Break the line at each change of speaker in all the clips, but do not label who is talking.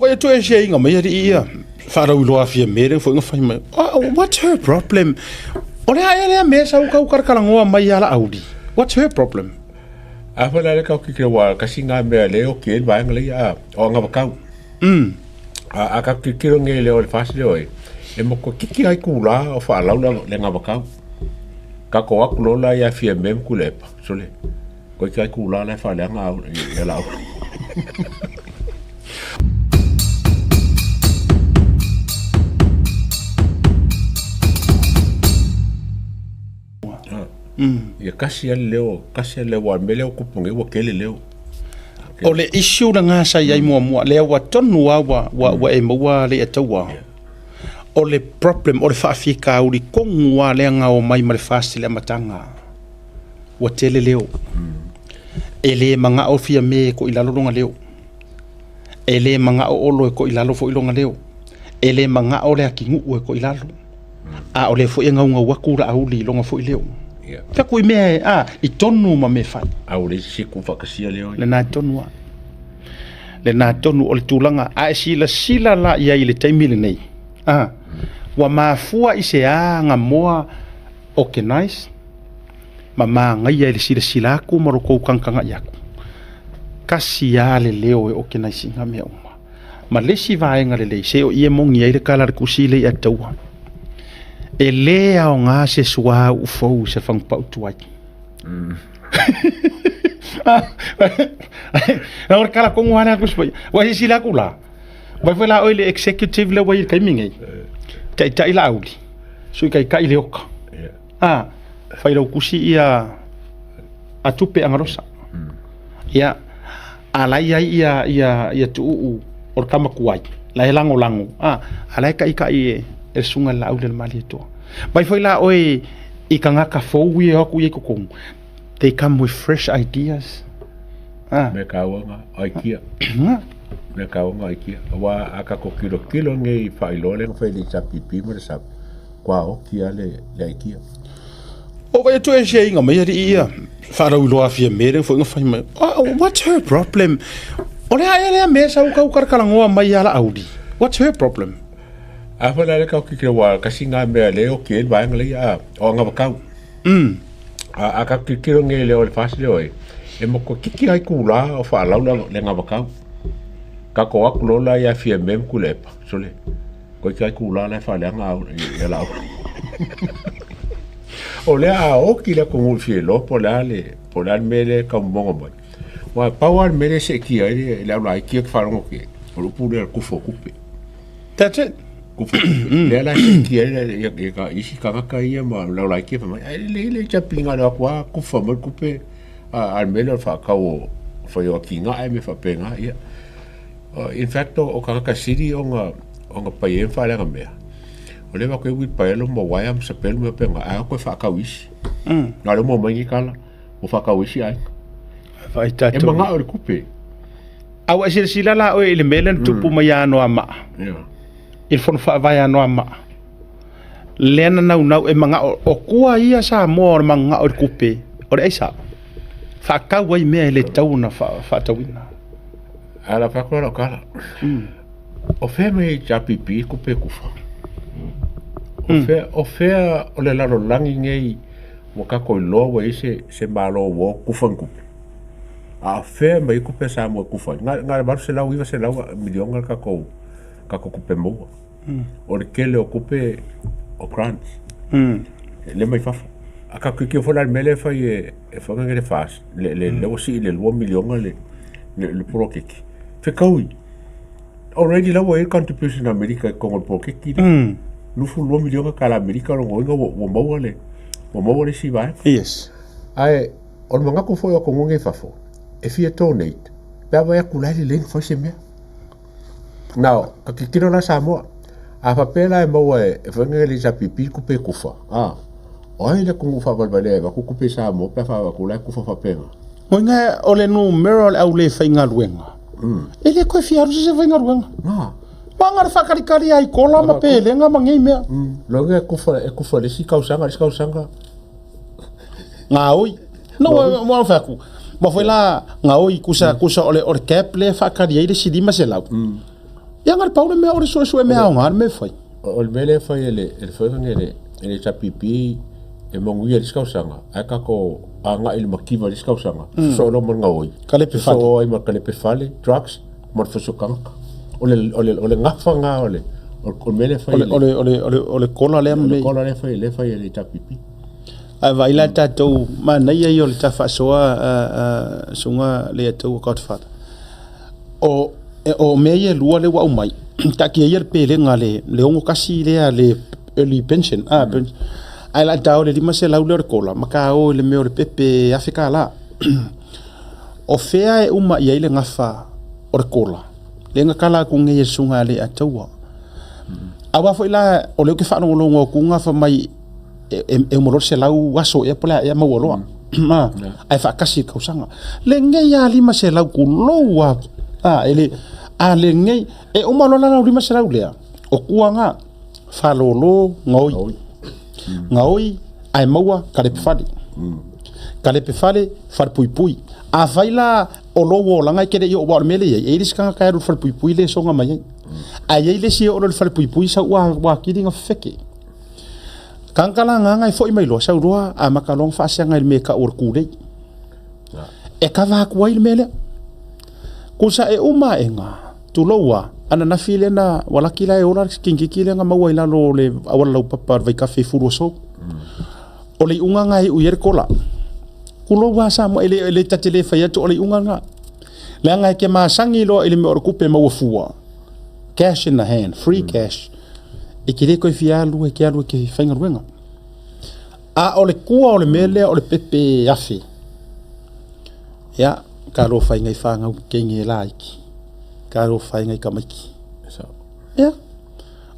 vai atu e sia inga mai ari ia whaarau afia mere fo inga whai mai. Oh, what's her problem? O le ae lea me sa uka uka karangoa mai ala auri. What's her problem?
A fa la le ka ki ke wa kasi ngā mea le o ki e vaenga le a o anga wakau. A ka ki kiro nge le o le fasi le oi. E mo ko kiki ai kula o fa lau le ngā wakau. Ka ko aku lola ia fia mem ku lepa. Sole. Ko ki ai kula le fa le anga au ia lau. Ia kasi a leo, kasi a leo, a mele o kupunge ua kele leo.
O le issue na ngā sa iai mua mua, lea ua tonu a ua, ua, ua e maua le ataua. O le problem, o le whaafika uri kongu a lea ngā o mai ma le fast le amatanga. Ua tele leo. E le manga o fia me ko i lalo longa leo. E le manga o olo e ko i lalo fo i longa leo. E le manga o le aki ngu e ko i lalo. A o le foi e ngaungau aku la auli i longa foi leo.
Yeah.
Ka kui mea e, a, i tonu ma me whai.
A o le si ku whakasia leo.
Le nā tonu a. Le nā tonu o le tūlanga. A e sila sila la ia i le taimi le nei. A, ua mafua i se a ngā moa organize, ma māngai ai le sila sila aku ma roko kangkanga i aku. Kasi a le leo e organize ngā mea uma. Ma le isi vaega lelei, se o ia mongi ai le kala le kusi le i ataua. E le ao ngā se sua u fou se whangpau tuai. Na ora kala kongu hana kusi pai. Wa hisi la kula. Vai foi la oi le executive le wai kai mingi. Tai tai la auli. Sui kai kai le oka. Ah, fai lau kusi ia a tupe angarosa. Ia alai ai ia ia ia tuu o le kama kuai la e lango lango a alai kai kai e e sunga la ule mali to mai foi la oi i kangaka fou i aku i kokong they come with fresh ideas
ah me kauanga ai kia me kauanga ai kia wa aka ko kilo kilo nge i whailo le whai le pipi mo le sap kwa oki ale le ai kia.
O vai atu e sia inga mai ari ia whaarau iloa afia mere fo inga whai mai. Oh, what's her problem? O le ae lea me sa uka uka karangoa mai ala auri. What's her problem?
A fa la le ka ki ke wa kasi ngā mea le o ki e vaenga le a o anga wakau. A ka ki kiro nge le o le fasi le oi. E mo ko kiki ai kula o fa lau le ngā wakau. Ka ko aku lola ia fia mem ku lepa. Sole. Koe kai kūlā le whaleanga au i la au. O lea a oki le kongu fie lo po lea le po lea le mele ka mongo mai. Wa pau al mele se kia i le au la kia ki wharongo ki. O lupu le kufo kupe.
That's it.
Kufu kupe. Lea la se kia i le i ka isi kangaka ia ma lau la kia whamai. Ai le le chapinga le akua kufa mai kupe a al mele o whakau o whai o ki ngā e me whapenga ia. In fact, o kangaka siri o nga o nga pai e whaeanga mea. O le wako e ui pai lo mo waia mo sapelu me penga a ko whakau isi. Nā le mo mai kala o whakau isi ai.
Whai
E
tātou.
manga o le kupe.
Au e sila la oe i le mele na tupu mai ano a maa.
Yeah.
I le fono whaavae ano a maa. Lea na nau nau e manga o, o kua ia sa moa o le manga o le kupe. O le aisa. Whakau ai mea e le tau na whaatauina.
Ala whakura lau kala. O whea me i pipi kupe kufa. O whea, o whea o le lalo langi ngei wa kako i loa wa i se, se malo wa kufa kupe. A whea mai kupe sa mo kufa. Nga, nga le se lau iwa se lau milionga kako, kako kupe maua. O le kele o kupe o grants. Le mai fafo. A ka kiki fo la mele fa e e whanga le fas le le le osi le lua milionga le le le porokeki. Whekaui. Already la wa e contribution America e kongo porokeki. Nufu lua milionga ka la America rongo inga wa maua le wa maua le si vai.
Yes.
Ae o le mangako fo o kongo nge fafo. E fia donate. Pea vai aku lai le leng fo se mea. Now, ka kikiro la Samoa. A whapela e maua e whanga le sa pipi kupe kufa. Ah. O ai le kungu whawalwale e waku kupe Samoa pea whawaku lai kufa whapenga.
Mo inga o le nu mera o le au le whainga ruenga. E le koe fiaru se se whainga ruenga.
Ngā.
Manga le whakarikari ai kola ma pēlenga ma ngei mea.
Longa e kufa, e kufa le si kausanga, le si kausanga.
Ngā oi. No, mo au whaku. Ma foi la ngā oi kusa, kusa o le, o le cap le whakari ai le sirima se lau. Ia na le pau le mea o le suesue mea aoga le mea e fai.
O le mea lea e fai e le e le faiga e le e le HRPP e manuia i le isi tausaga ae tatou agai i le mativa i le isi tausaga sosoo loa ma le gaoi.
Kalepe fale.
Sosoo ai ma le kalepe fale, drugs ma le fasioti tagata. O le o le o le gafa lena o le o le mea lea e fai
e le O le o le o le kola lea
ma. O le kola lea e fai lea e fai e le HRPP.
Ae vaai la tatou manaia ia o le ta faasoa susuga Leiataua Godfather. O o mea ia e lua lea ua aumai, taatia ia le pelega le le 61 lea le early pension a ae la ta o le 500 lea o le kola ma ta o i le mea o le pepe $1000. O fea e uma i ai le gafa o le kola lea na tala atu nei e le susuga ia Leiataua. Aua foi la o lea ou te faalogologo atu gafa mai e uma loa le 100 aso ea po o le a ea maua loa. Ae faatasi i le tausaga. Lenei lava 500 tulou lava. A, e le, a lenei, e uma loa la lau 500 lea, o tua na, faalolo, gaoi. Gaoi, ae maua kalepe fale. Kalepe fale, falepuipui. Afai la o lou olaga e te le i oo, aua o le mea lea e i ai, e i ai le isi tagata e alu i le falepuipui le soga mai ai. Ae i ai le isi e oo loa i le falepuipui sau ua atili ona fefeke. Tagata la agaga e foi mai loa, sau loa amata loa ona faaseaga i le mea e tau o le kūlei. E kava atu ai le mea lea. Kusa e uma aʻega, tulou a, ananafi lea na, ua laki la e ola le kingiki lea na maua i lalo o le auala laupapa o le vaitafe i Fuluasou. O le iuga lena e iu i ai le kola. Tulou a Samoa, e le, e le ta te le fai atu o le iuga lena. Leaga e te masani loa i le mea o le tupe maua fua. Cash in the hand, free cash. E te le toe fia alu e te alu e te faigaluega. A o le tua o le mea lea o le pepe afe, ia, talofa i nai fanau teine laiti, talofa i nai tamaiti. Ia,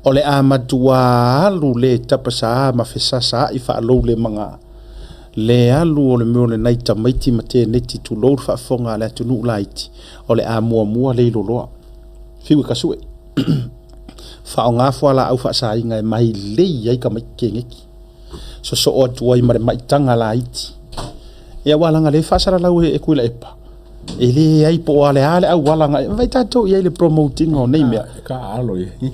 o le a matua alu le tapasā ma fesasaai faalou le maga, le alu o le mea o lenai tamaiti ma teneti tulou le faafofoga a le atunuu laiti, o le a muamua le iloloa. Fiu e kasue. Faaaoga fualaau faasaina e mailei ai tamaiti teneti. Sosoo atu ai ma le maitaga laiti. Ia aua leaga o lea e faasalalau e Tuilaepa, e leai po o a le a le auala na vaai tatou i ai i le promote ina o nei mea.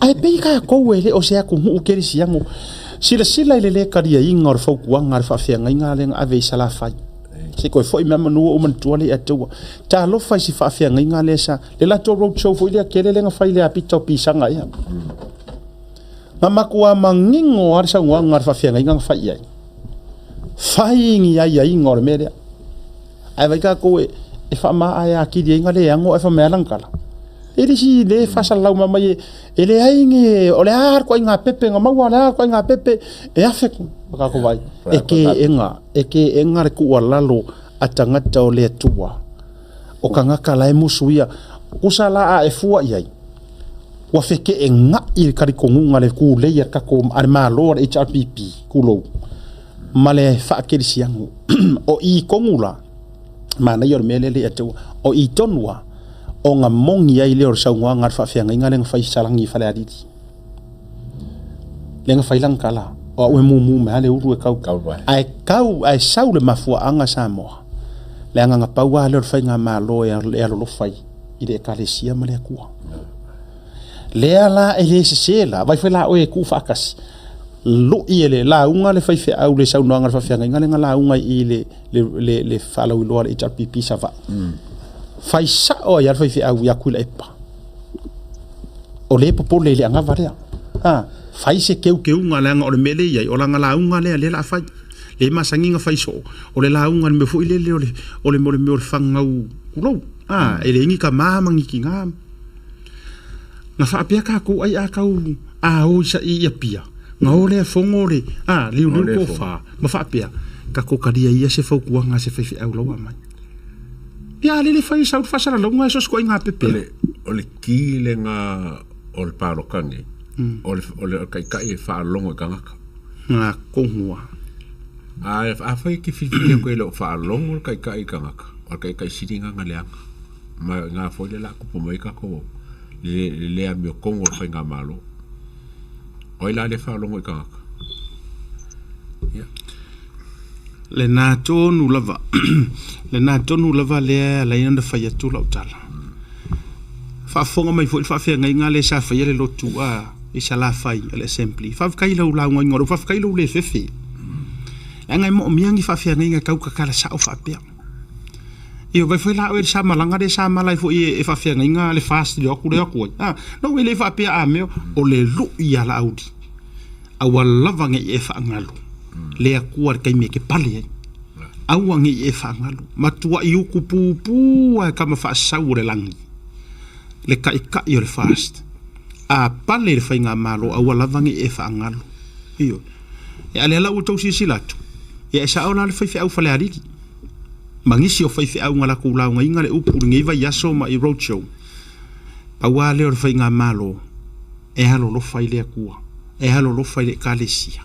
Ae pei tatou e le o se atunuu kerisiano. Silasila i le le taliaina o le fautuaga a le faafeagaiga lea na ave i Salafai. Se i toe foi mai manu ou manatua lea ia te ua. Talofa i si faafeagaiga lea sa, le latou road show foi lea tele lea na fai i le apita o pisaga ea. Na matua manino lava le saunoaga a le faafeagaiga na fai i ai. Fai ni aiaiga o le mea lea. Ae vaai tatou e, e faamaea atili ai na leago ae fai mai lava lana tala. E le isi le faasalalau mai mai e leai ni, o le a le ituaiga pepe na maua, o le a le ituaiga pepe e afe ma tatou vaai. E keena, e keena le tuualalo a tagata o le Atua. O tagata la e musuia. Tusa la a e fua i ai, ua feteenai le talitonuga le tulei a le tatou a le Malo a le HRPP, tulou, ma le faakerisiano. O i tonu la, manaia o le mea lea e te o i tonu lava, ona moni ai lea o le saunoaga a le faafeagaiga lea na fai i Salani i Falealili. Lea na fai lana tala, o au e mumu mai lava le ulu e kau. Ae kau, ae sau le mafuaaga Samoa, leaga na pau lava lea o le faigamalo e alolofa i le Ekalesia ma le Atua. Lea la e le sese la, vaai foi la oe e tuu faatasi, lui e le lauga le faifeau le saunoaga a le faafeagaiga lea na lauga i le, le, le, le faalauiloa a le HRPP Savaii. Fai sao ai lava le faifeau ia Tuilaepa. O lea e popole i le anava lea. A, fai se teuteuga leaga o le mea lea e i ai, o lana lauga lea lea o le a fai. Lea e masani ona fai soo, o le lauga i le mea foi lele o le, o le, o le mea o le fanau kulou. A, e leai ni tama ma ni tina. Na faapea tatou ai a tau a o i saʻi i Apia, na o lea fono le, a, liuliu le tofa, ma faapea, tatou talia ia se fautuaga a se faifeau la ua aumai. Ia, a lele fai sau le faasalalauga e so o se ituaiga pepe.
O le, o le ki lena o le paloka nei, o le, o le taitai e faalogo i tagata.
Ngā kongua.
A, afai e te filifili atu e le o faalogo le taitai i tagata, o le taitai sili lena na leaga. Ma i foi le la tupu mai tatou le le amiotonu o le faigamalo. O ai la le faalogo i tagata? Ia.
Lena tonu lava, lena tonu lava lea e ala ai ona fai atu lau tala. Faafofoga mai foi le faafeagaiga lea sa faia le lotu a i Salafai a le Assembly. Faafetai i lau lauga o faafetai i lou le fefe. Leaga e moomia ni faafeagaiga e tau tatala sao faapea. Ia vai foi la oe le sa malaga le sa mala ai foi e faafeagaiga le fast le o atu le o atu ai. Ah, no e le faapea a mea o le lui a Laauli. Aua lava ne i e faagalo le Atua i le taimi e te pale ai. Aua ne i e faagalo. Matuai utu pupū lava e tama faasau o le lagi le taitai o le fast. A pale i le faigamalo, aua lava ne i e faagalo. Ioe. A o lea la ua outou silasila atu, ia e sao la le faifeau Falealili ma nisi o faifeau na latou laugaina le upu i lenei vaiaso ma i road show. Pau lava lea o le faigamalo e alolofa i le Atua, e alolofa i le Ekalesia.